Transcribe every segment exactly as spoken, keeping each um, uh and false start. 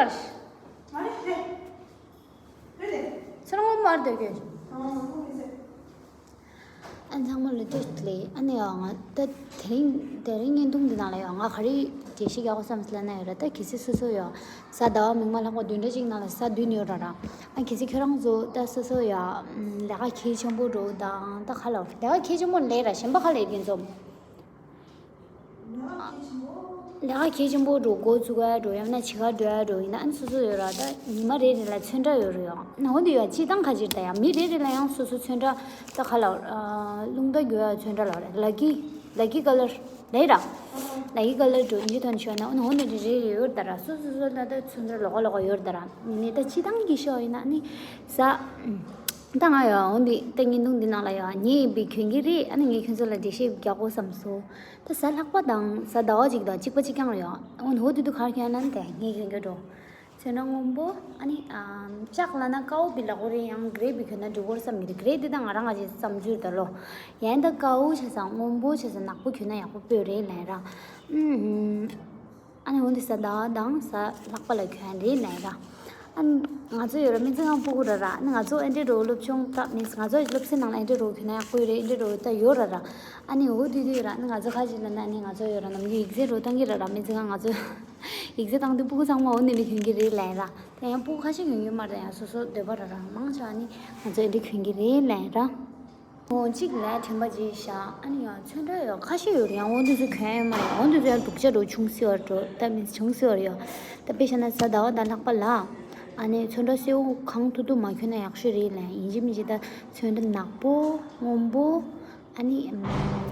མ་རེད་རེད། རེད་རེད། ཚེ་རིང་མར་སྡོད་ཀྱི། ཨ་ཚང་མ་ལ་ཏོག་ཙམ་ལས་ཨ་ནི་ང་ད་དེ་རིང་དེ་རིང་བརྙན་ཐུང་འདི་ནང་ལ་ཡང་ང་ག་རེ་འགྲེལ་བཤད་རྒྱག་དགོས་བསམ་ཟེར་ལབ་ན་ཡོད་ར། ད་གལ་སྲིད་སོ་སོ་ཡང་གཟའ་ཟླ་བ་མིག་དམར་ལྷག་པ་བདུན་ཕྲག་གཅིག་ནང་ལ་གཟའ་བདུན་ཡོད་ར་ར། ཨ་གལ་སྲིད་ཁྱོད་རང་ཚོ་ད་སོ་སོ་ཡང་ལས་ཀ་གལ་ཆེན་པོ་འགྲོ་དང་ད་ག་ལ་ལས་ཀ་གལ་ཆེན་པོ་ལས་ར་གཞན་པ་ག་ལས་ཀྱིན་འཛོམས། ལས་ཀ་གལ་ཆེན་པོ་འགྲོ་འགོ་བཙུགས་ཡ་འགྲོ་ཡང་ན་བྱེད་ག་འགྲོ་ཡ་འགྲོ་ཡིན་ན་ཨ་ནི་སོ་སོ་ཡོད་ར། ད་ཉི་མ་རེ་རེ་ལ་ཚོན་ཁྲ་ཡོད་རེད་ཡོང་ན་འོ་འདི་ཡོད་སྤྱི་བཏང་ཁ་ཅིག་ད་ཡང་མི་རེ་རེ་ལ་ཡང་སོ་སོ་ཚོན་ཁྲ་ད་ག་ལ་རླུང་རྟ་རྒྱུག་ཡ་ཚོན་ཁྲ་ལ་རེད། ལ་ཀི་ལ་ཀི་ཀ་ལར་རེད་ར། ལ་ཀི་ཀ་ལར་འགྲོ་ཡིན་གྱི་དོན་ཆོད་ན་འོ་ན་འོ་འདི་རེ་རེ་ཡོད་ད་ར། སོ་སོ་སོ་ལ་ད་ཚོན་ཁྲ་ལོགས་ཀ་ལོགས་ཀ་ཡོད་ད་ར། ནི་ད་སྤྱི་བཏང་གི་ཤོག་ཡིན་ན་ཨ་ནི་ས། ད་ང་ཡང་འོ་འདི་ད་བརྙན་ཐུང་འདི་ནང་ལ་ཡང་ངས་ཡིན་པའི་གྱོན་གྱི་རེད། ཨ་ནི་ངས་ཁྱོད་ཚོ་ལ་འགྲེལ་བཤད་རྒྱག་དགོས་བསམ་སོང་། ད་གཟའ་ལྷག་པ་དང་གཟའ་ཟླ་བ་གཅིག་དང་གཅིག་པ་གཅིག་རྐྱང་རེད་ཡང་། འོ་ན་འོ་དེ་དུས་ག་རེ་གྱོན་ན་དེ་ངས་གྱོན་གྱི་འགྲོ། ཚོན་ཁྲ་སྔོན་པོ་ཨ་ནི་ཨམ་ལྕགས་ལབ་ན་ཀའོ་བི་ལ་གོ་རེད། ཡང་གྷི་རེ་བི་གྱོན་ན་འགྲིག་གོ་རེད་བསམ་གྱི་འདུག་གྷི་རེ་འདི་ད་ང་རང་ང་ཅིག་བསམ་ཚུལ་ད་ལོ། ཡང་ད་ཀའོ་བྱས་ཙང་སྔོན་པོ་བྱས་ཙང་ནག་པོ་གྱོན་ན་ཡག་པོ་སྤོས་རེད་ལབ་ར། ཨུམ། ཨ་ནི་འོ་འདི་གཟའ་ཟླ་བ་དང་གཟའ་ལྷག་པ་ལ་གྱོན་རེད་ལབ་ར། ཨ་ནི་ང་ཚོ་ཡོད་ར་སྨན་རྩིས་ཁང་སྤུ་གུ་ར་ར། ཨ་ནི་ང་ཚོ་ཨེ་འདྲའི་འགྲོ་སློབ་ཆུང་ད་མིན་ང་ཚོ་སློབ་ཚན་ནང་ལ་ཨེ་འདྲའི་འགྲོ་གྱོན་ན་ཡག་པོ་ཡོད་རེད། ཨེ་འདྲའི་འགྲོ་ད་ཡོད་ར་ར། ཨ་ནི་འོ་དུས་དུས་ར་ཨ་ནི་ང་ཚོ་ཁ་ཅིག་ལ་ན་ཨ་ནི་ང་ཚོ་ཡོད་ར་ནམ་རྒྱུན་ཡིག་ཚད་འགྲོ་བཏང་གི་ར་ར། སྨན་རྩིས་ཁང་ང་ཚོ་ཡིག་ཚད་བཏང་དུས་སྤུ་གུ་ཚང་མ་འོ་འདི་འདྲ་གྱོན་གྱི་རེད་ལབ་ར། དེ་ཡང་སྤུ་གུ་ཁ་ཤས་གྱོན་གྱི་མ་རེད། ཡང་སོ་སོ་འདོད་པ་ར་ར་མང་ཆེ་ཨ་ནི་ང་ཚོ་ཨེ་འདྲ་གྱོན་གྱི་རེད་ལབ་ར། འོ་གཅིག་ལས་དྲན་པ་བརྗེད་ཤག་ཨ་ནི་ཡང་ཚོན་ཁྲ་ཡང་ཁ་ཤས་ཡོད་རེད། ཡང་འོ་འདི་ཚོ་གྱོན་ཡོད་མ་རེད། འོ་འདི་ཚོ་ཡང་སྡུག་ཅག་འགྲོ་ཆུང་སེ་བར་འགྲོ་ད་མི་ཆུང་སེ་བར་ཡོད། ད་དཔེ་བཞག་ན་གཟའ་ཟླ་བ་དང་ལྷག་པ་ལ་ཨ་ནི་ཚོན་ཁྲ་སེར་པོ་གང་ཐུབ་ཐུབ་མ་གྱོན་ན་ཡག་ཤོས་རེད་ལབ། ཡིན་གཅིག་མིན་གཅིག་ད་ཚོན་ཁྲ་ནག་པོ་སྔོན་པོ་ཨ་ནི་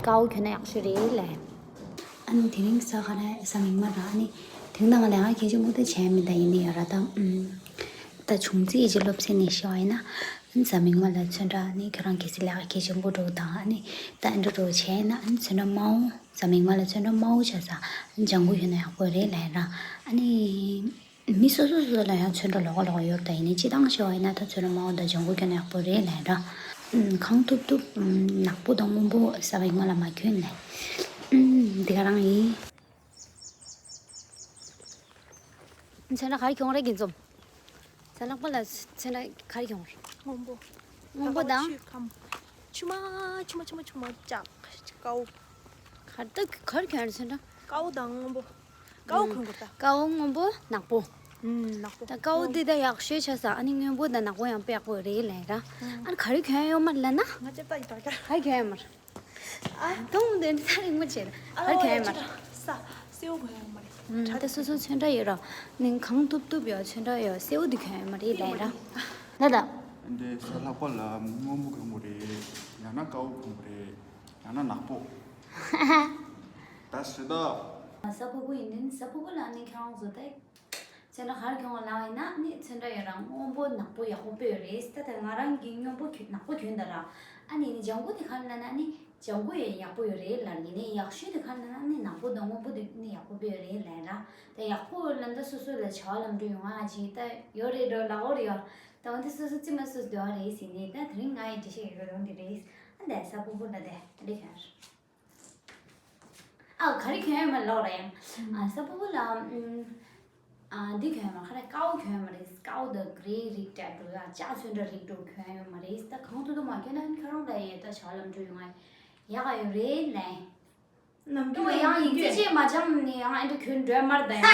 ཀའོ་གྱོན་ན་ཡག་ཤོས་རེད་ལབ། ཨ་ནི་དེ་རིང་གཟའ་ག་རེ་གཟའ་མིག་དམར་ར། ཨ་ནི་དེ་རིང་ད་ང་ལས་ཀ་གལ་ཆེན་པོ་ད་བྱས་མེད། ད་ཡིན་ནི་ཡོད་ར་ད་ཨུམ། ད་ཆུང་ཙི་ཡི་ཅིག་སློབ་ཚན་ནས་ཤེས་པ་ཡིན་ན། ཨ་ནི་གཟའ་མིག་དམར་ལ་ཚོན་ཁྲ་ཨ་ནི་ཁྱོད་རང་གལ་སྲིད་ལས་ཀ་གལ་ཆེན་པོ་འགྲོ་དང་ཨ་ནི་ད་ཨེ་འགྲོ་འགྲོ་བྱས་ན་ཨ་ནི་ཚོན་ཁྲ་དམར་པོ་གཟའ་མིག་དམར་ལ་ཚོན་ཁྲ་དམར་པོ་བྱས་ཙང་ལྗང་གུ་གྱོན་ན་ཡག་པོ་རེད་ལབ་ར། ཨ་ནི་མི་སོ་སོ་སོ་སོ་ལ་ཡང་ཚོན་ཁྲ་ལོགས་ཀ་ལོགས་ཀ་ཡོད་ར། ད་ཡིན་ནའི་སྤྱི་བཏང་ཤེས་པ་ཡིན་ན་ད་ཚོན་ཁྲ་དམར་པོ་དང་ལྗང་གུ་གྱོན་ན་ཡག་པོ་རེད་ལབ་ར། ཨུམ། གང་ཐུབ་ཐུབ་ཨུམ་ནག་པོ་དང་སྔོན་པོ་གཟའ་མིག་དམར་ལ་མ་གྱོན་ལབ། ཨུམ། འདི་ག་རང་ཡིན། ཚོན་ཁྲ་ག་རེ་གྱོན་རེད་རྒྱན་འཛོམས། གཟའ་ལྷག་པ་ལ་ཚོན་ཁྲ་ག་རེ་གྱོན་རེད། སྔོན་པོ། སྔོན་པོ་དང་། ཆུ་ཁམ། ཆུ་མ་ཆུ་མ་ཆུ་མ་ཆུ་མ་ལྕགས་ཀའོ། ག་རེ་ད་ག་རེ་གྱོན་རེད་ཚོན་ཁྲ། ཀའོ་དང་སྔོན་པོ། ཀའོ་གྱོན་དགོས་ད། ཀའོ་སྔོན་པོ་ནག་པོ། ཨུམ་ནག་པོ། ད་ཀའོ་འདི་ད་ཡག་ཤོས་ཆགས་སོང་། ཨ་ནི་སྔོན་པོ་དང་ནག་པོ་ཡང་དཔེ་ཡག་པོ་རེད་ལབ་ར། ཨ་ནི་ག་རེ་གྱོན་ཡོད་མ་རེད་ལབ་ན། ང་ཅག་ད་ཡི་ད་ག་རེ་གྱོན་ཡོད་མ་རེད། ཨ། དུང་དེ་འདྲ་ས་རིང་མོ་བྱས་ན། ཨ་ཨ་ག་ཡ་མར། ས། སེའུ་ག་ཡ་མར། ཨུམ། ད་སོ་སོ་ཚོན་ཁྲ་ཡོད་ར། ནིང་གང་ཐུབ་ཐུབ་ཡོད་ཚོན་ཁྲ་ཡོད་སེའུ་དེ་ག་ཡ་མ་རེད་ལབ་ར། ལ་ད། འདི་ས་ལྷག་པ་ལ་སྔོན་པོ་གོན་དགོས་རེད། ཡང་ན་དཀར་པོ་གོན་དགོས་རེད། ཡང་ན་ནག་པོ། ད་ཞེ་ད། ས་ཕོ་པོ་ཡིན་ནིན་ས་ཕོ་པོ་ལ་ནིང་ཁྱེད་རང་ཚོ་ད། ཚོན་ཁྲ་ག་རེ་གྱོན་ལབ་ཡིན་ན་ནི་ཚོན་ཁྲ་ཡོད་ར་སྔོན་པོ་ནག་པོ་ཡག་པོ་སྤོས་ཡོད་རེད། ད་ད་ང་རང་གི་སྔོན་པོ་གྱོན་ནག་པོ་གྱོན་ད་ར། ཨ་ནི་ནི་ལྗང་གུ་དེ་ག་རེ་ལབ་ན་ནི་ལྗང་གུ་ཡང་ཡག་པོ་ཡོད་རེད་ལབ་ཡིན་ནི་ཡག་ཤོས་དེ་ག་རེ་ལབ་ན་ནི་ནག་པོ་དང་སྔོན་པོ་དེ་ནི་ཡག་པོ་སྤོས་ཡོད་རེད་ལབ་ར། ད་ཡག་པོ་ལབ་ད་སོ་སོ་ལ་བྱ་བ་ལམ་འགྲོ་ཡོང་ང་ཅིག་ད་ཡོད་རེད་འགྲོ་ལ་འོ་རེད་ཡོད། ད་འོ་དེ་སོ་སོ་རྩིས་མ་སོ་སོ་འདོད་པ་རེད་ཟེར་ནི་ད་དེ་རིང་ང་ཡི་འགྲེལ་བཤད་ཡོད་རུང་དེ་རེད། ཨ་ད་ས་ཕོ་པོ་ལ་དེ་འགྲེལ་བཤད། ཨ་ག་རེ་གྱོན་ཡོད་མ་ལོག་ར་ཡང་། ཨ་ས་ཕོ་པོ་ལ་ཨ་འདི་གྱོན་ཡོད་མ་ཁ་རེ་ཀའོ་གྱོན་ཡོད་མ་རེད། ཀའོ་དང་གྷི་རེ་རིགས་འདྲ་འགྲོ་ཡ་ལྕགས་ཚོན་འདྲ་རིགས་འགྲོ་གྱོན་ཡོད་མ་རེད། ད་གང་ཐུབ་ཐུབ་མ་གྱོན་ན་ཁྱོད་རང་ལ་ཡོད་ད་བྱ་བ་ལམ་འགྲོ་ཡོང་ང་ཡག་ག་ཡོད་རེད་ལན། ནམ་རྒྱུན་ཡང་ཡིག་ཚད་ཅེས་མ་སྦྱངས་ནས་ཡང་ཨེ་འདྲ་གྱོན་འགྲོ་ཡ་མ་རེད་ད་ཡང་།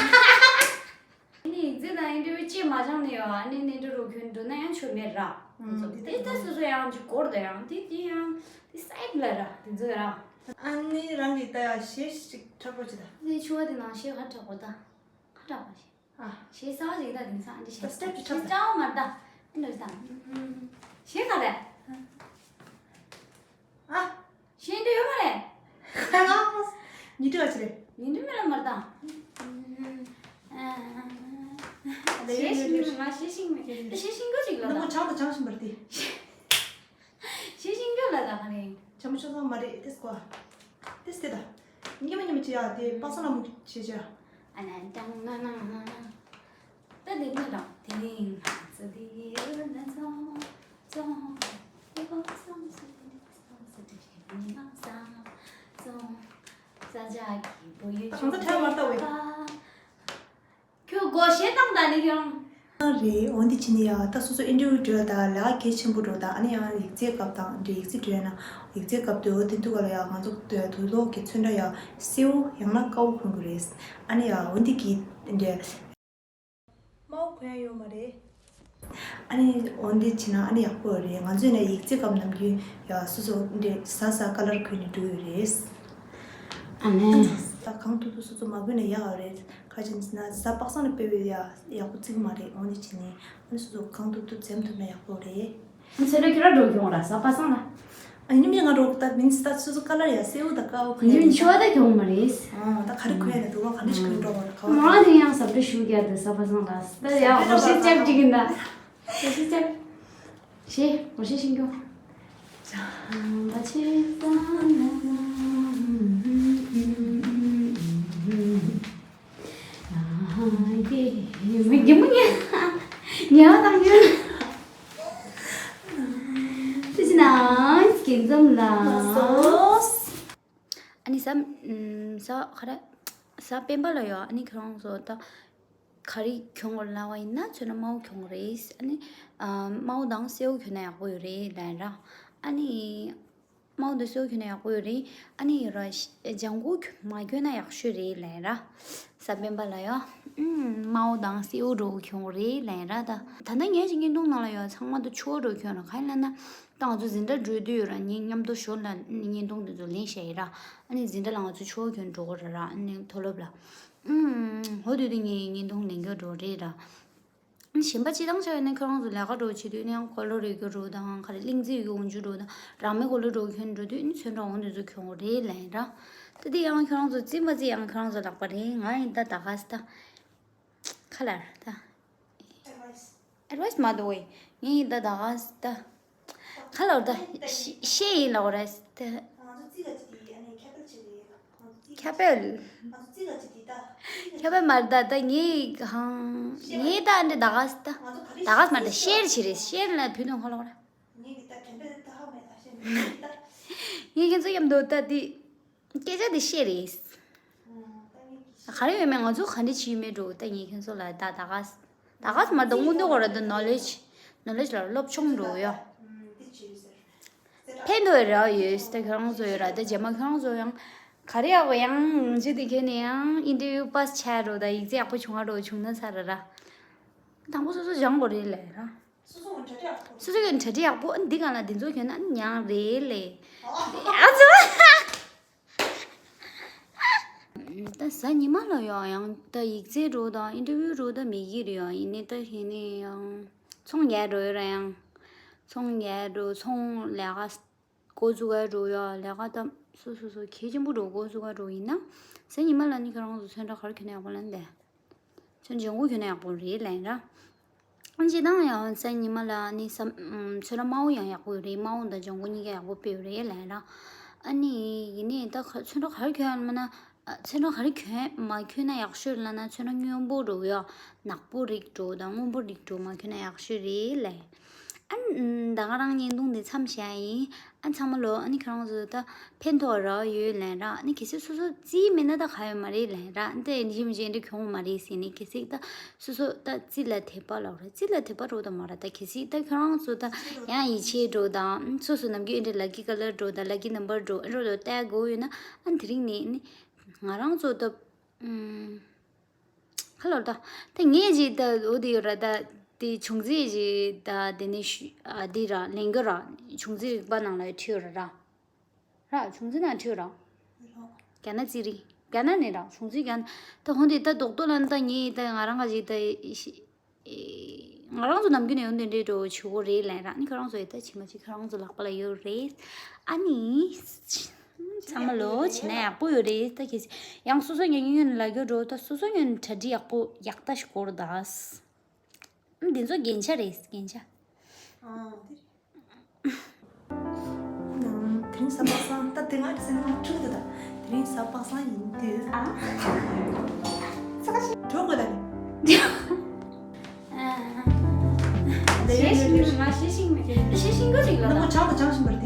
ཨ་ནི་ཡིག་ཚད་དང་ཨེ་འདྲ་ཅེས་མ་སྦྱངས་ནས་ཡང་ཨ་ནི་ནས་འདྲ་རུ་གྱོན་འགྲོ་ན་ཡང་ཆོ་མེད་ར། ཨུམ། དེ་ལྟ་སོ་སོ་ཡང་ཅིག་གོར་ད་ཡང་དེ་དེ་ཡང་དེ་སའིད་ལ་ར་དེ་ཚོ་ར། ཨ་ནི་རང་གི་ལྟ་ཡ་གཞས་ཤིག་འཁྲབ་རོགས་བྱེད་ད། ནི་ཆུ་བ་དེ་ནང་གཞས་ག་འཁྲབ་དགོས་ད། ག་འཁྲབ་པ་ཞིག་ཨ། གཞས་གསར་བ་ཞིག་ད་དེང་སང་ཨ་འདྲ་ད་བྱས་སི་ཊེབ་ཅིག་འཁྲབ་ད། གཞས་གསར་བ་མ་རེད་ད། ཨེ་འདྲ་ཞིག་ད། གཞས་ག་རེ། ཨ། གཞས་འདི་ཡོད་མ་རེད། ཉི་ཁྲི་བ་ཅི་རེད། ཉི་ཁྲི་མི་ལ་མ་རེད་ད། གཞས་ཤིག་མི་ང་གཞས་ཤིག་མི་ད་གཞས་ཤིག་འགོ་ཅིག་ལ་ད། ནུ་མོ་ཆང་དང་ཆང་ཤིང་བར་ཏེ། གཞས་ཤིག་འགོ་ལ་ད་ག་ནས། ཆང་མོ་ཆང་ཚང་མ་རེད་ཏེ་སྐོ། ཏེ་སྟེ་ད། ཉི་མ་ཉི་མ་ཅི་ཡ་དེ་པ་སངས་ལ་མུ་ཆེ་ཆེ། ཨ་ན་ཏང་ན་ན་ན་ན། ད་དེ་ནི་རང་དེ་ནི་ང་ཚོ་དེ་ཡོད་ན་ཚོང་ཚོང་དེ་བ་སངས་སུ་དེ་ནི་སངས་སུ་དེ་ཞེ་ནི་མ་སངས་སོང་ས་ཇ་གི་བུ་ཡོད་ད་གང་ཚོ་ཁྲལ་མ་ལྟ་བས། ཁྱོད་སྒོ་ཞེ་དང་ ད་ནི་ཁྱོད་རང་། རེད། འོ་འདི་བྱས་ནས་ཡ་ད་སོ་སོ་ཨིན་ཊར་བིའུ་འགྲོ་ཡ་ད་ལས་ཀ་གལ་ཆེན་པོ་འགྲོ་ད། ཨ་ནི་ཡང་ཡིག་ཚད་སྐབས་དང་འདྲ་ཡིག་ཚད་འགྲོ་ཡ་ན་ཡིག་ཚད་སྐབས་དུས་འོ་དེ་དུས་ག་ལ་ཡ་ང་ཚོ་དུས་ལོག་གི་ཚོན་ཁྲ་ཡ་སེར་པོ་ཡང་ན་དཀར་པོ་གོན་དགོས་རེད། ཨ་ནི་ཡ་འོ་འདི་གི་འདྲ། དམར་པོ་གོན་ཡ་ཡོད་མ་རེད། ཨ་ནི་འོ་འདི་བྱས་ན་ཨ་ནི་ཡག་པོ་རེད། ང་ཚོས་ནས་ཡིག་ཚད་སྐབས་ནམ་རྒྱུན་ཡ་སོ་སོ་འདྲ་གཟའ་གཟའ་ཀ་ལར་གོན་ནས་འགྲོ་ཡོད་རེད། ཨ་ནི། ད་གང་ཐུབ་ཐུབ་སོ་སོ་མ་གོན་ན་ཡག་རེད། ག་ཅི་ཟེར་ན་གཟའ་པ་སངས་ལ་དཔེ་བའི་ཡ་ཡག་པོ་བརྩི་གི་མ་རེད། འོ་འདི་བྱས་ནས་ཨ་ནི་སོ་སོ་གང་ཐུབ་ཐུབ་འཇམ་ཐུབ་ན་ཡག་པོ་རེད། ཚོད་ལ་ཁྱོད་ར་འགྲོ་གྱོང་ར་གཟའ་པ་སངས་ལ། ཨ་ནི་མི་ང་འགྲོ་ད་མིན་སྟ་སོ་སོ་ཀ་ལར་ཡ་སེར་པོ་ད་དཀར་པོ་གོན་ཡ་མིན་ཆོ་ད་གྱོང་མ་རེད། ཨ་ད་ག་རེ་གོན་ཡ་ད་འདུག་བ། ག་འདྲ་ཞིག་གོན་འགྲོ་བ་ད་ག་བ། མ་དེ་ཡང་ཟབ་འདྲ་ཞུ་རྒྱ་དེ་གཟའ་པ་སངས་ལ་ད་ཡ་ཟབ་འདྲ་ངོ་ཤེས་ལབ་ཅབ་ཅིག་ཡིན་ད། ངོ་ཤེས་ཅབ། ཤེས་ངོ་ཤེས་ཤིང་གྱོང་། ཅམ་པ་ཆེ་ས་ན། ཡ་ཡེ་མི་རྒན་མོ་ཉལ་ཉལ་བ་དང་ཉོན། ཙི་ཙི་ན་རྒན་འཛོམས་ལ། ཨ་ནི་གཟའ་གཟའ་ག་རེ་གཟའ་སྤེན་པ་ལ་ཡོད། ཨ་ནི་ཁྱོད་རང་ཚོ་ད་ག་རེ་གྱོན་དགོས་ལབ་པ་ཡིན་ན་ཚོན་ཁྲ་དམར་པོ་གྱོན་དགོས་རེད། ཨ་ནི་དམར་པོ་དང་སེར་པོ་གྱོན་ན་ཡག་པོ་ཡོད་རེད་ལབ་ཡིན་ར། ཨ་ནི། དམར་པོ་དང་སེར་པོ་གྱོན་ན་ཡག་པོ་ཡོད་རེད། ཨ་ནི་ར་ལྗང་གུ་མ་གྱོན་ན་ཡག་ཤོས་རེད་ལབ་ཡིན་ར། གཟའ་སྤེན་པ་ལ་ཡ། ཨུམ། དམར་པོ་དང་སེར་པོ་འདྲ་པོ་གྱོན་དགོས་རེད་ལབ་ཡིན་ར་ད། ད་ལྟ་ངའི་ཅིག་བརྙན་ཐུང་ནང་ལ་ཡ་ཚང་མ་ད་ཆུ་བོ་འདྲ་པོ་གྱོན་ར། གང་ཡིན་ལབ་ན། ད་ང་ཚོ་འཛིན་གྲྭ་འགྲོ་དུས་ཡོད་ར་ངའི་མཉམ་དུ་ཞོར་ལ་བརྙན་ཐུང་དེ་ཚོ་ལེན་བྱས་ཡིན་ར། ཨ་ནི་འཛིན་གྲྭ་ལ་ང་ཚོ་ཆུ་བོ་གྱོན་འགྲོ་དགོས་ར་ར། ཨ་ནི་མཐོ་སློབ་ལ། ཨུམ། འོ་དུས་དུས་ངའི་བརྙན་ཐུང་ལེན་རྒྱུ་འགྲོ་རེད་ར། གཞན་པ་སྤྱིར་བཏང་ཆ་ཡོད་ན་ཁྱོད་རང་ཚོ་ལས་ཀ་འགྲོ་བྱེད་དུས་ནི་ཡང་འཁོར་ལོ་རས་རྒྱུ་འགྲོ་དང་ག་རེ་གླིང་རྩེ་ཡོང་རྒྱུ་འགྲོ་དང་རང་མའི་འཁོར་ལོ་འགྲོ་གྱོན་འགྲོ་དུས་ནི་ཚོན་ཁྲ་འོང་དུས་ཚོ་གྱོན་དགོས་རེད་ལབ་ཡིན་ར། ད་དེ་ཡང་ཁྱོད་རང་ཚོ་རྩིས་མ་རྩིས་ཡང་ཁྱོད་རང་ཚོ་ལག་པ་རེད། ང་ཡིན་ད་ད་ག་ས་ད་ཁ་ལར་ད་ཨེ་ཌ་ཝའི་སི་མ་འདུག་ཝེ། ངས་ཡིན་ད་ད་ག་ས་ད། ཁ་ལོར་ད་ཤེས་ཤེས་ཡིན་ལོག་རེད་ད། ཁྱ་པེལ། ཁྱ་པེལ་མ་རེད་ད། ད་ངའི་གང་ངའི་ད་འདི་ད་ག་ས་ད། ད་ག་ས་མ་རེད་ད། ཤེར་བྱེད་རེད། ཤེར་ལ་བུད་དོན་ཁ་ལོག་ར། ངས་ཁྱེད་ཚོ་མཉམ་དུ་ད་འདི། སྐད་ཆ་འདི་བཤད་རེད། ག་རེ་ཡོད་མེད་ང་ཚོ་ག་འདྲ་བྱེད་ཡོད་མེད་འགྲོ་ད་ངས་ཁྱེད་ཚོ་ལ་ད་ད་ག་ད་ག་མ་ད་སྔོན་འདོད་གོ་ར་ད་ནོ་ལེཇ་ནོ་ལེཇ་ལ་སློབ་སྦྱོང་འགྲོ་ཡོད། ཕན་ཐོགས་ར་ཡོད་ད་ཁྱོད་རང་ཚོ་ཡོད་ར་ད་རྗེས་མ་ཁྱོད་རང་ཚོ་ཡང་ག་རེ་ཡག་པོ་ཡང་ཇི་དེ་ཁྱེད་ནས་ཡང་ཨིན་ཊར་བིའུ་པཱ་སི་ཆགས་འགྲོ་ད་ཡིག་ཚད་ཡག་པོ་བྱུང་ང་འགྲོ་བྱུང་ན་ཚར་ར་ར། དང་པོ་སོ་སོ་སྦྱང་དགོས་རེད་ལབ་ར། སོ་སོ་གི་གྲ་སྒྲིག་ཡག་པོ་ཨ་འདི་ག་ལ་འདི་ཚོ་གྱོན་ན་ཨ་ནི་ཉག་རེད་ལེ། ཨ་ཙི། ད་གཟའ་ཉི་མ་ལ་ཡང་ཡང་ད་ཡིག་ཚད་འགྲོ་དང་ཨིན་ཊར་བིའུ་འགྲོ་ད་མི་གི་རེད་ཡང་ཡིན་ནི་ད་ཡིན་ནི་ཡང་ཚོང་རྒྱག་འགྲོ་ཡོད་ར་ཡང་ཚོང་རྒྱག་འགྲོ་ཚོང་ལས་ཀ་འགོ་བཙུགས་ག་འགྲོ་ཡ་ལས་ཀ་ད་སོ་སོ་སོ་གལ་ཆེན་པོ་འགྲོ་འགོ་བཙུགས་ག་འགྲོ་ཡིན་ན་གཟའ་ཉི་མ་ལ་ནི་ཁྱོད་རང་ཚོ་ཚོན་ཁྲ་ག་རེ་གྱོན་ན་ཡག་པོ་ལབ་ན་དེ། ཚོན་ལྗང་གུ་གྱོན་ན་ཡག་པོ་རེད་ལབ་ཡིན་ར། ཨ་ནི་སྤྱིར་བཏང་ཡང་གཟའ་ཉི་མ་ལ་ནི་ས་ཚོན་ཁྲ་དམར་པོ་ཡང་ཡག་པོ་རེད། དམར་པོ་དང་ལྗང་གུ་གཉིས་ཀ་ཡག་པོ་དཔེ་རེད་ལབ་ཡིན་ར། ཨ་ནི་ཡིན་ནའི་ད་ག་ཚོན་ཁྲ་ག་རེ་གྱོན་ཡ་ལབ་ན། ཚོན་ཁྲ་ག་རེ་གྱོན་མ་གྱོན་ན་ཡག་ཤོས་ལབ་ན་ཚོན་ཁྲ་སྔོན་པོ་འགྲོ་གི་ཡོད། ནག་པོ་རིགས་འགྲོ་དང་སྔོན་པོ་རིགས་འགྲོ་མ་གྱོན་ན་ཡག་ཤོས་རེད་ལབ་ཡིན། ཨ་ནི་ད་ག་རང་བརྙན་ཐུང་འདི་མཚམས་བཞག་ཡིན། ཨ་ཚང་མ་ལོ་ཨ་ནི་ཁྱོད་རང་ཚོ་ད་ཕན་ཐོགས་རག་ཡོད་ལབ་ར། ཨ་ནི་གལ་སྲིད་སོ་སོ་རྩིས་མེད་ན་ད་ག་ཡོད་མ་རེད་ལབ་ར། ཨ་ནི་ད་ཡིན་གཅིག་མིན་གཅིག་འདི་གྱོང་མ་རེད་ཟེར་ནས་གལ་སྲིད་ད་སོ་སོ་ད་རྩིས་ལ་དད་པ་ལོག་རེད། རྩིས་ལ་དད་པ་རོ་ད་མ་ར་ད་གལ་སྲིད་ད་ཁྱོད་རང་ཚོ་ད་ཡང་ཡིད་ཆེས་འགྲོ་དང་སོ་སོ་ནམ་རྒྱུན་ཨེ་འདྲ་ལ་ཀི་ཀ་ལར་འགྲོ་དང་ལ་ཀི་ནམ་བར་འགྲོ་ཨེ་འགྲོ་ལོ་ལྟ་དགོས་ཡོད་ན་ཨ་ནི་དེ་རིང་ནས་ཨ་ནི་ང་རང་ཚོ་ད་ཨུམ། ཁ་ལོར་ད། ད་ངས་ཅིག་ད་འོ་དེ་ཡོད་ར་ད། དེ་བྱུང་རྩིས་ཅིག་ད་དེ་ནས་ཞུ་ཨ་དེ་ར་ལེན་གི་ར། བྱུང་རྩིས་རིག་པ་ནང་ལ་བྲིས་ཡོད་ར་ར། ར་བྱུང་རྩིས་ནང་བྲིས་ཡོད་ར། རྒྱ་ནག་རྩིས་རིག་རྒྱ་ནག་ནས་ར་བྱུང་རྩིས་རྒྱ་ནག་ད་ཧོན་དེ་ད་རྡོག་རྡོག་ལ་ད་ངས་ད་ང་རང་ག་ཅིག་ད་ཨེ་ང་རང་ཚོ་ནམ་རྒྱུན་ནས་ཡོང་དེ་འདྲའི་འགྲོ་བྱེད་དགོས་རེད་ལབ་ར། ནི་ཁྱོད་རང་ཚོ་ཡི་ད་ཕྱི་མ་ཅིག་ཁྱོད་རང་ཚོ་ལག་པ་ལ་ཡོད་རེད། ཨ་ནི། ཚང་མ་ལོ་བྱེད་ན་ཡག་པོ་ཡོད་རེད་ད་གལ་སྲིད། ཡང་སོ་སོ་ངས་ཉུང་ཉུང་ལ་རྒྱུ་འགྲོ་ད་སོ་སོ་ཉུང་གྲ་སྒྲིག་ཡག་པོ་ཡག་ད་ཞིག་གོ་ར་ད། ཨ་འདི་ཚོ་རྒྱན་ཆ་རེད་རྒྱན་ཆ། ཨང་དེ་རེད། དེ་རིང་གཟའ་པ་སངས་ད་དེ་ང་ཚོ་ནང་ཁྲུག་དེ་ད་དེ་རིང་གཟའ་པ་སངས་ཡིན་དུས། ཨ། ཚ་ཞིག་འགྲོ་དགོས་ད་ནི། ཞེ་ཤིང་མ་ཞེ་ཤིང་མེད་ཞེ་ཤིང་གི་རིགས་ལ། ནམ་བྱང་དུ་བྱང་བཞིན་པ་